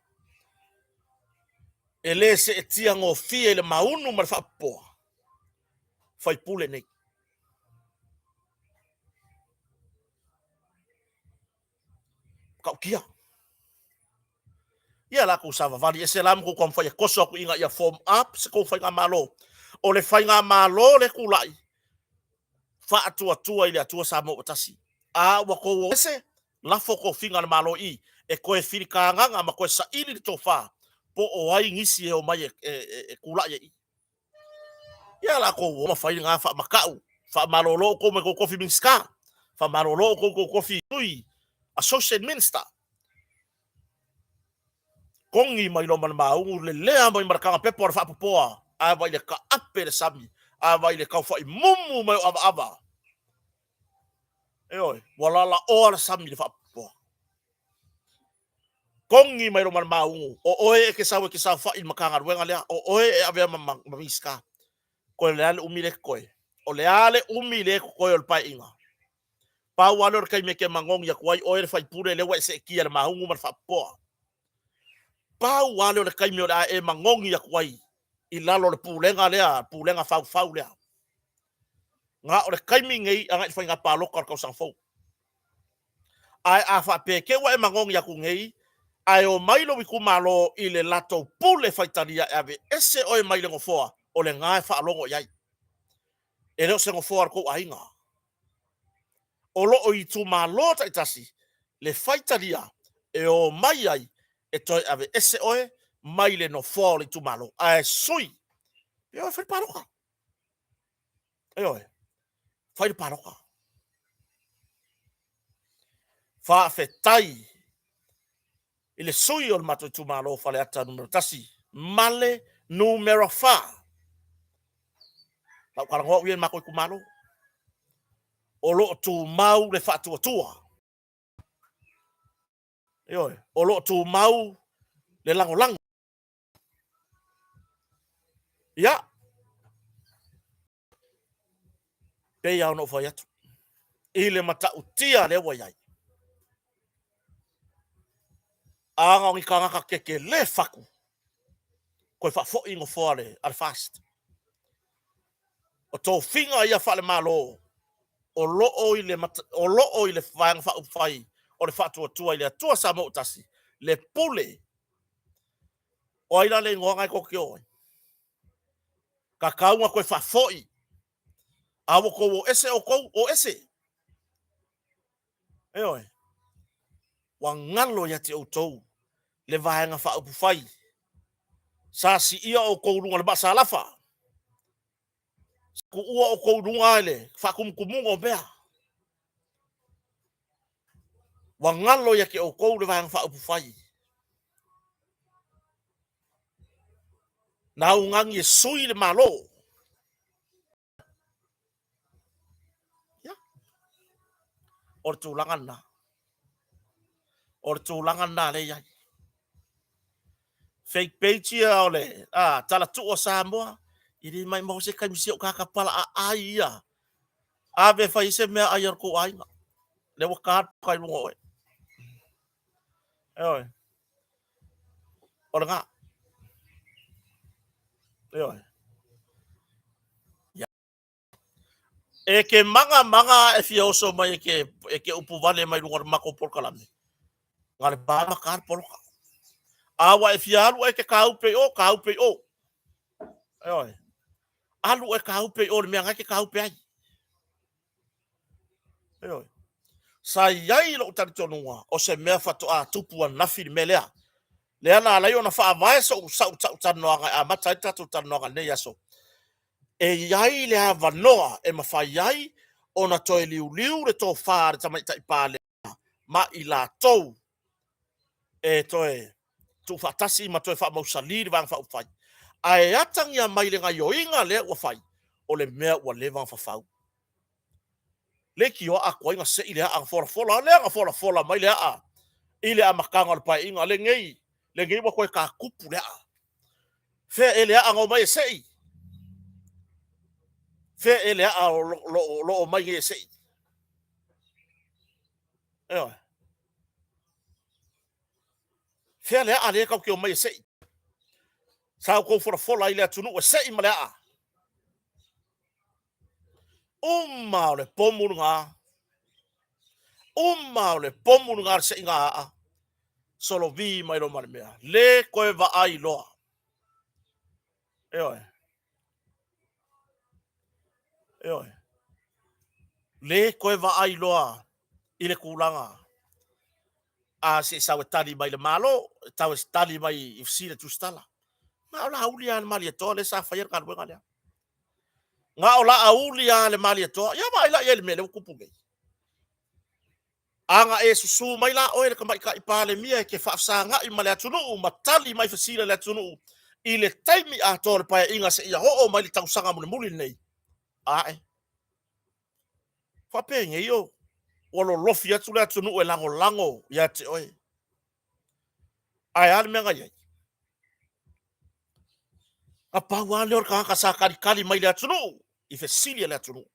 [SPEAKER 1] e le seetia gofie i le maunu ma le faapopoa faipule nei. Matautia. Ia latou savavali ese la ma tou taumafai e toso atu ina ia form up se tou faigamalo. O le faigamalo le tulai faatuatua i le Atua Samoa ua tasi. A ua tou ese, lafo tofiga a le Malo i i e toe filitagaga ma toe saili le tofa po o ai nisi e omai e tulai ai i. Ia latou o mafai lena faamatau, faamalolo outou mai tou tofi Minisita, faamalolo outou i tou tofi sui Associate Minister. Kogi mai loa ma le maugu, lelea mai ma le tagapepa o le faapopoa, ae vai le taape le sami, ae vai le taufai mumu mai o avaava. Ioe, ua lalaoa le sami i le faapopoa. Kogi mai loa ma le maugu, o oe e te sau e te saofai i le Matagaluega lea, o oe e avea ma Minisita. Koe o le a le umi lea e totoe? O le a le umi lea e totoe o le Paeaiga? Pau lava lea o le taimi e te magogi atu ai oe le faipule lea ua e seetia i le maugu ma le faapopoa. Pau lava lea o le taimi o le a e magogi atu ai i lalo o le pulega lea, pulega faufau lea. Na o le taimi nei agai i le faiga palota o le tausaga fou. Ae a faapea te ua e magogi atu nei, ae omai lou itumalo i le latou pule faitalia e aveese oe mai le nofoa, o lena e faalogo i ai. E le o se nofoa o le tou aiga. O lo o i itumalo taitasi le faitalia e omai ai e toe aveese oe mai le nofoa o le itumalo, ae sui e o e fai le palota. Ioe, fai le palota. Faafetai i le sui o le matou itumalo o Faleata Nu.1 ma le numera 4. Na ou talanoa au ia i le matou itumalo. O lo o tumau le faatuatua. Ioe, o lo o tumau le lagolago. Ia, pei lava ona ou fai atu, i le matautia lea ua i ai, a na o ni tagata tetele fatu, toe faafoi nofoa a le FAST. O tofiga ia faale-Malo o lo o i le Vaega Faaupufai o le Faatuatua i le Atua Samoa ua Tasi, le pule. O ai la le igoa lena tou te o ai? Tatau ona toe faafoi. A ua outou o ese outou, o ese. Ioe. Ua galo ia te outou le Vaega Faaupufai sa siia outou i luga o le maasalafa, sa tuua outou i luga i le faatumutumuga o mea. Ua galo ia te outou le Vaega Faaupufai na augani e sui le Malo. Ia, o le tulaga lena. O le tulaga lena lea e i ai. Fake page ia o le talatuu a Samoa, e le maumau se taimi si ou tagata palaaai ia. Ave e fai ai se meaai a lo outou aiga. Lea ua ta le poka i luga o oe. Ioe. O lena. Ioe. E te maga maga e fia oso mai e te upu vale mai luga o le matou polokalame. Na le pa ma ta le poloka. A ua e fia alu e te kāupe i o, kāupe i o. Ioe. Alu e kāupe i o le mea na e te kāupe ai. Ioe. Sa i ai lou talitonuga o se mea faatoa tupu ananafi le mea lea. Lea na ala ai ona faavae sou sau talanoaga e amata ai le tatou talanoaga i lenei aso. E i ai le avanoa e mafai ai ona toe liuliu le tofa a le Tamaitai Palemia ma i latou e toe tuufaatasi ma toe faamausali le Vaega Faaupufai. Ae atagia mai le gaioiga lea ua fai, o le mea ua leva ona fafau. Leitioa a tuai ona sei le aa na folafola, lea na folafola mai le aa i le amataga o le Paeaiga lenei, lenei ua toe tatupu le aa. Fea ea le aa na omai e sei? Fea ea le aa o lo o omai nei e sei? Ioe. Fea le aa lea tatou te omai e sei? Sa outou folafola ai i le atunuu e sei ma le aa. Uma o le pomu lena. Uma o le pomu lena o le seiga aa. Solovi mai loa ma le mea. Le toe vaai loa. Ioe. Ioe. Le toe vaai loa i le tulaga a se i sau e tali mai le Malo, e tau e tali mai i fesili a Tusitala. Na o Laauli lava le Malietoa lea sa faia le galuega lea. Na o Laauli lava le Malietoa. Ia vaai la i ai i le mea lea ua tupu nei. A na e susu mai la oe le Tamaitai Palemia e te faafesagai ma le atunuu ma tali mai fesili a le atunuu i le taimi atoa o le Paeaiga seia oo mai le tausaga mulimuli lenei, ae faapenei o ua lolofi atu le atunuu e lagolago ia te oe. Ae a le mea na i ai? Na pau lava lea o le tagata sa talitali mai le atunuu i fesili a le atunuu.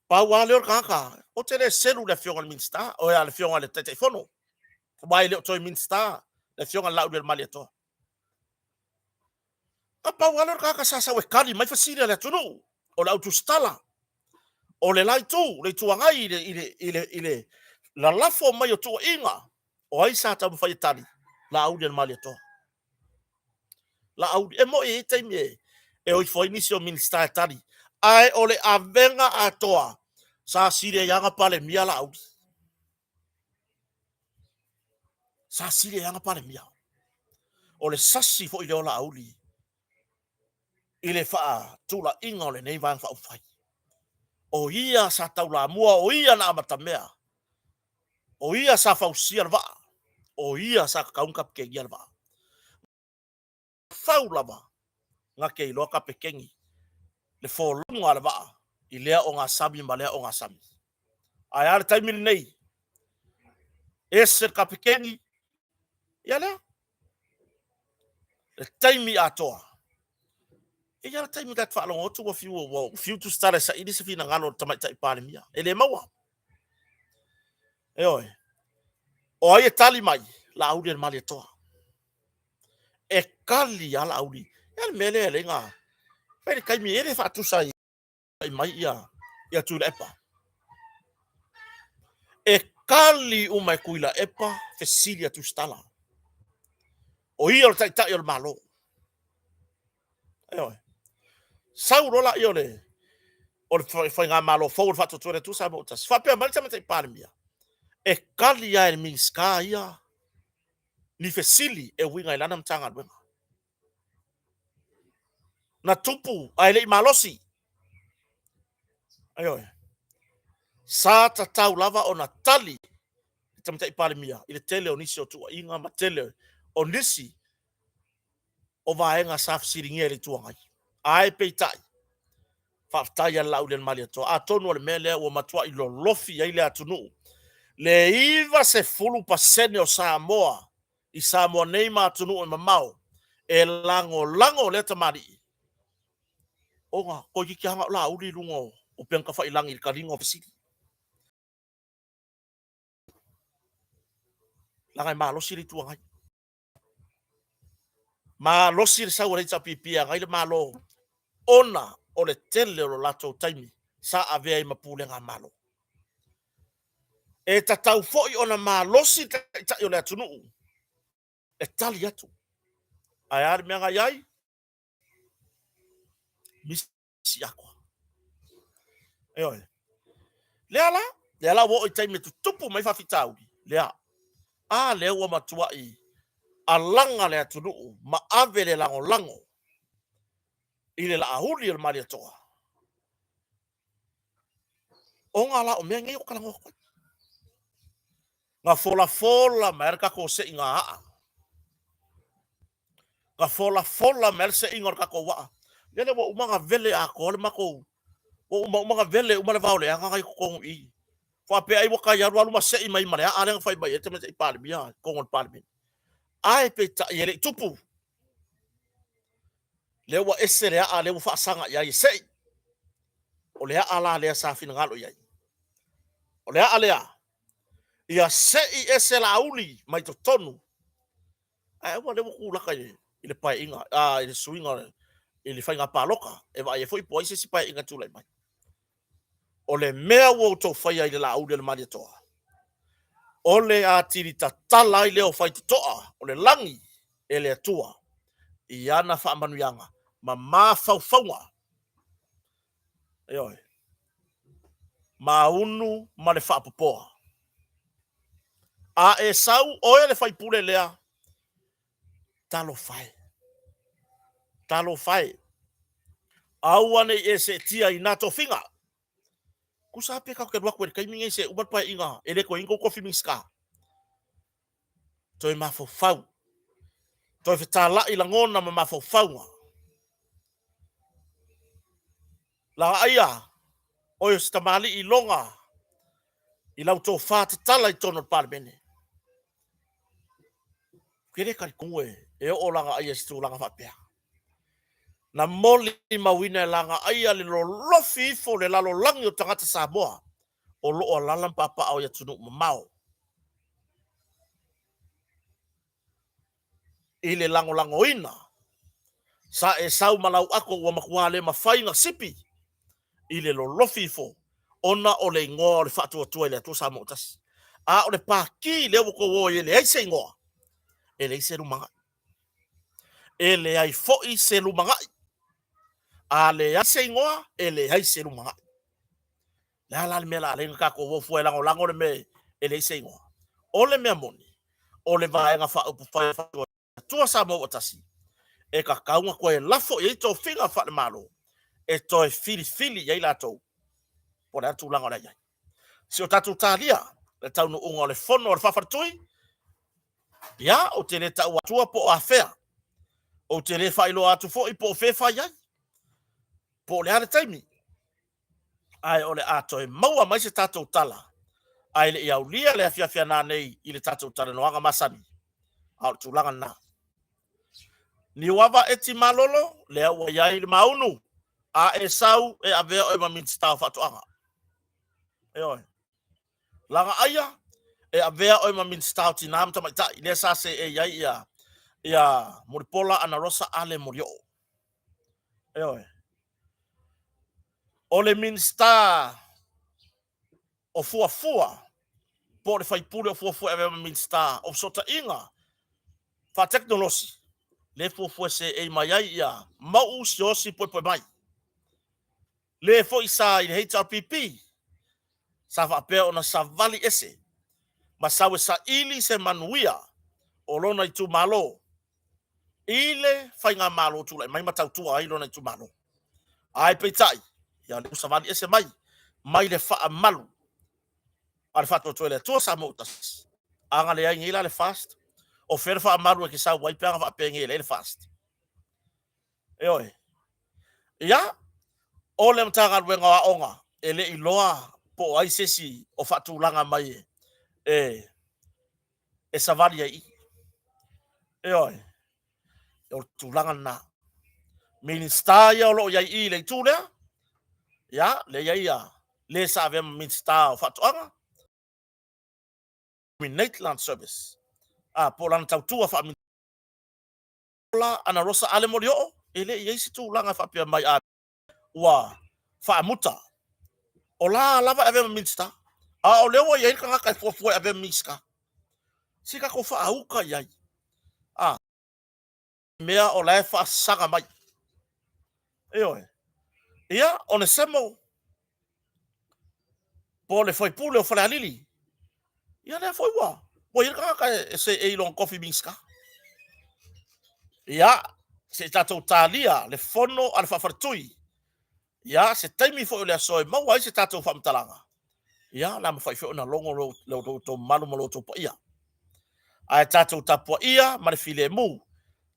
[SPEAKER 1] Pau lava lea o le tagata, ou te le selu i le Afioga i le Minisita, o le Afioga i le Taitaifono, aua e le o toe Minisita le Afioga i le Laaulialemalietoa. Na pau lava lea o le tagata sa sau e tali mai fesili a le atunuu, o le au tusitala, o le la itu, le Itu Agai i le lalafo mai o tuuaiga, o ai sa taumafai e tali? Laaulialemalietoa. Laauli. E moni e i ai taimi e o ifo ai nisi o Minisita e tali, Ae o le avega atoa sa sili ai lava na Palemia Laauli. Sa sili ai lava na Palemia. O le sasi foi lea o Laauli i le faatulaiga o lenei Vaega Faaupufai. O ia sa taulamua, o ia na amatamea, o ia sa fausia le vaa, o ia sa tatau ona kapetenia le vaa. Fau lava na te iloa kapeteni le folauga a le vaa i lea ogasami ma lea ogasami. Ae a le taimi lenei? Ese le kapeteni, ia lea. Le taimi atoa. E i ai lava le taimi ta te faalogo atu ua fiu, ua fiu Tusitala e saili se finagalo o le Tamaitai Palemia, e le maua. Ioe. O ai e tali mai? Laauli o le Malietoa. E tali lava Laauli. E a le mea lea e ala ai ona fai le taimi e le faatusa ai mai ia Tuilaepa. E tali uma e Tuilaepa fesili a Tusitala. O ia o le Taitai o le Malo. Ioe. Sau loa lea o le o le faigamalo fou o le Faatuatua i le Atua Samoa ua Tasi, faapea mai le Tamaitai Palemia, e tali lava e le Minisita ia ni fesili e uiga i lana Matagaluega. Na tupu ae le i malosi. Ioe. Sa tatau lava ona tali le Tamaitai Palemia i le tele o nisi o tuuaiga ma tele o nisi o vaega sa fesiligia e le Itu Agai. Ae peitai, faafetai lava i le Laaulialemalietoa. Atonu o le mea lea ua matuai lolofi ai le atunuu, le 90% o Samoa i Samoa nei ma atunuu e mamao e lagolago lea tamalii, ona toeitiiti lava na o Laauli i luga o upega tafailagi i le taliga o fesili. Leaga e malosi le Itu Agai. Malosi le sau a le HRPP e agai le Malo ona o le tele o lo latou taimi sa avea ai ma pulega a Malo. E tatau foi ona malosi le Taitai o le atunuu e tali atu. Ae a le mea na i ai? Misi atoa. Ioe. Lea la, lea la ua oo i taimi e tutupu mai faafitauli, lea. A lea ua matuai alaga le atunuu ma ave le lagolago i le Laauli o le Malietoa. Ona la o mea nei ou te talanoa atu ai. Na folafola mai lava le tatou seiga aa. Na folafola mai lava le seiga o le tatou aa. Lele ua uma ona vele atoa le matou, ua uma uma ona vele uma le vaoleaga na i totonu i i. Faapea ai ua tai alu alu ma sei mai ma le aa lea na fai mai ai le Tamaitai Palemia i totonu o le Palemene. Ae peitai e le i tupu. Lea ua ese le aa lea ua faasaga i ai e sei. O le aa la lea sa finagalo i ai. O le aa lea, ia sei ese Laauli mai totonu. Ae aua lea ua tulaka i le paeaiga, i le suiga i le faiga palota e vaai ai foi po o ai se isi paeaiga e tulai mai. O le mea ua outou faia i le Laauli a le Malietoa, o le atili tatala ai lea o faitotoa o le lagi e le Atua i ana faamanuiaga ma mafaufauga, ioe, maunu ma le faapopoa. A e sau oe le faipule lea, talofa e, talofa e, aua ne i e seetia i na tofiga. Tusa lava pe tatou te alu atu i le taimi lenei se uma le paeaiga e le toe i ai ni tou tofi Minisita. Toe mafaufau, toe fetalai lagona ma mafaufauga. Laaia, oe o se tamalii iloga i lau tofa tatala i totonu o le Palemene. Ou te le talitonu e oo Lagaaia i se tulaga faapea. Na molimauina e Lagaaia le lolofi ifo o le lalolagi o tagata Samoa o lo o alaala ma papaaao i atunuu mamao i le lagolagoina. Sa e sau ma lau ato ua matua le mafai ona sipi i le lolofi ifo ona o le igoa o le Faatuatua i le Atua Samoa ua Tasi. A o le pati lea ua outou o ai e leai se igoa, e leai se lumanai. E leai foi se lumanai. A leai se igoa, e leai se lumanai. Le a la le mea la alai na tatou o fua e lagolago le mea e leai se igoa. O le mea moni, o le Vaega Faaupufai a Atua Samoa ua tasi, e tatau ona toe lafo i ai tofiga faale-Malo e toe filifili i ai latou po o le a le tulaga o le a i ai. Si o tatou talia le taunuuga o le fono a le faafaletui, ia, ou te le tau atua po o afea, ou te le faailoa atu foi po o fea e fai ai, po o le a le taimi, ae o le a toe maua mai se tatou tala ae le i aulia le afiafi a nanei i le tatou talanoaga masani, a o le tulaga lena. Niuava Eti Malolo, lea ua i ai le maunu, a e sau e avea oe ma Minisita o Faatoaga. Ioe. Lagaaia, e avea oe ma Minisita o Tina ma Tamaitai, lea sa seei ai ia, ia Mulipola Anarosa Ale Molioo. Ioe. O le Minisita o Fuafua, po o le faipule o Fuafua e avea ma Minisita o Fesootaiga Faatekonolosi, lea e fuafua e seei mai ai ia Mauu Siaosi Puepuemai. Le foi sa i le HRPP, sa faapea ona savali ese ma sau e saili se manuia o lona itumalo i le faigamalo tulai mai ma tautua ai lona itumalo. Ae peitai, ia o lea ua savali ese mai, mai le faamalu a le Faatuatua i le Atua Samoa ua tasi. A na leai nei la le FAST, o fea le faamalu e te sau ai pe ana faapea nei e leai le FAST? Ioe. Ia, o le Matagaluega o Aoga, e le i iloa po o ai se isi o faatulaga mai e, e savali ai i. Ioe. O le tulaga lena. Minisita ia o lo o i ai i i le itu lea, ia, lea i ai ia le sa avea ma Minisita o Faatoaga, Nominate lana service, a, po o lana tautua faa Ana Rosa Ale Molioo, e le i i ai se tulaga e faapea mai a ua faamuta. O la lava e avea ma Minisita, a o lea ua i ai le tagata e fuafua e avea ma Minisita. Se tatou faauta i ai. A mea o la e faasaga mai. Ioe. Ia, Onesemo, po o le faipule o Falealili, ia lea foi ua ua i ai le tagata e seei i lona tofi Minisita. Ia, se i tatou talia le fono a le faafaletui. Ia, se taimi foi o le aso e maua ai se tatou faamatalaga, ia, o le a mafai foi ona logo lo outou mamalu ma lo outou paia. Ae tatou tapuaia ma le filemu,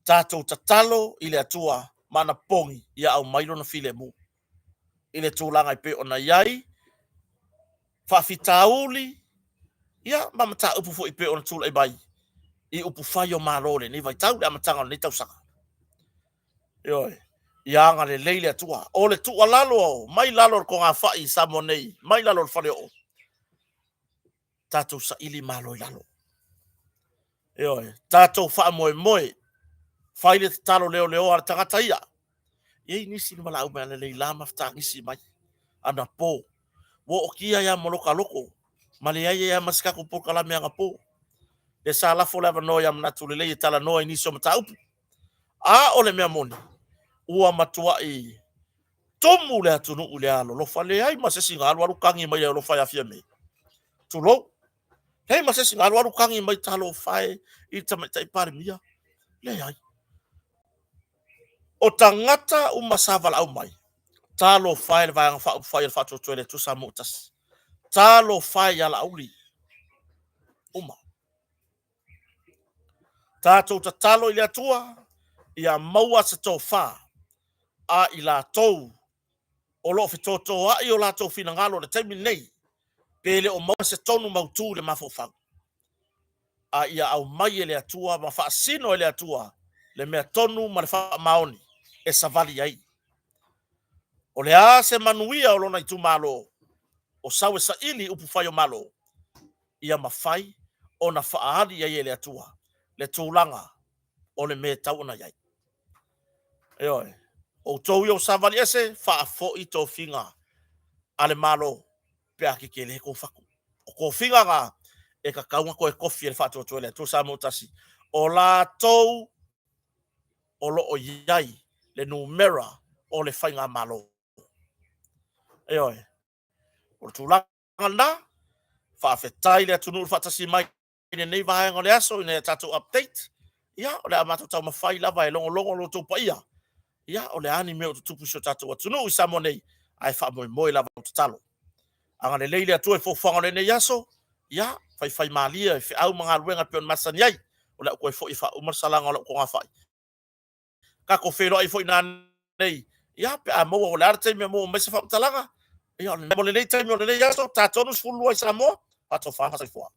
[SPEAKER 1] tatou tatalo i le Atua ma ana pogi ia aumai lona filemu i le tulaga e pei ona i ai faafitauli, ia ma mataupu foi e pei ona tulai mai i upufai o Malo i lenei vaitau, le amataga o lenei tausaga. Ioe, ia agalelei le Atua. O le tuualalo mai lalo o le togafai i Samoa nei, mai lalo o le faleoo, tatou saili malo i lalo. Ioe, tatou faamoemoe, fai le tatalo leoleoa a le tagata ia. E i ai nisi na valaau mai analeila ma fetagisi mai anapo. Ua ootia ai lava ma lota loto ma leai ai lava ma se tatou polokalame anapo. Lea sa lafo le avanoa ia Manatu Lelei e talanoa i nisi o mataupu. A o le mea moni, ua matuai tumu le atunuu i le alolofa, leai ma se isi na alualu tagi mai e alofa ia Fiame. Tulou. Leai ma se isi na alualu tagi mai talofa e i le Tamaitai Palemia. Leai. O tagata uma sa valaau mai, talofa e le Vaega Faaupufai a le Faatuatua i le Atua Samoa ua Tasi. Talofa e ia Laauli. Uma. Tatou tatalo i le Atua ia maua se tofa a i latou o lo o fetotoai o latou finagalo i le taimi lenei, pe le o maua se tonu mautu i le mafaufau, a ia aumai e le Atua ma faasino e le Atua le mea tonu ma le faamaoni e savali ai. O le a se manuia o lona itumalo o sau e saili upufai o Malo, ia mafai ona faaali i ai e le Atua le tulaga o le mea e tatau ona i ai. Ioe, outou ia o savali ese, faafoi tofiga a le Malo pe a tetele tou fatu. O tofiga na e tatau ona toe tofi e le Faatuatua i le Atua Samoa ua Tasi, o latou o lo o i ai le numera o le faigamalo. Ioe, o le tulaga lena, faafetai le atunuu i le faatasi mai i lenei vaega o le aso ina ia tatou update. Ia, o le a matou taumafai lava e logologo lo outou paia. Ia, o le a ni mea o tutupu i si o tatou atunuu i Samoa nei, ae faamoemoe lava i tatalo. Agalelei le Atua i fuafuaga o lenei aso, ia, faifaimalie i feau ma galuega e pei ona masani ai. O le a ou toe foi e faauma le salaga o lau togafai. Tatou feiloai foi nanei, ia, pe a maua, o le a le taimi e maua mai ai se faamatalaga. Ia, mo lenei taimi o lenei aso, ta 32 i Samoa, faatofa ma soifua.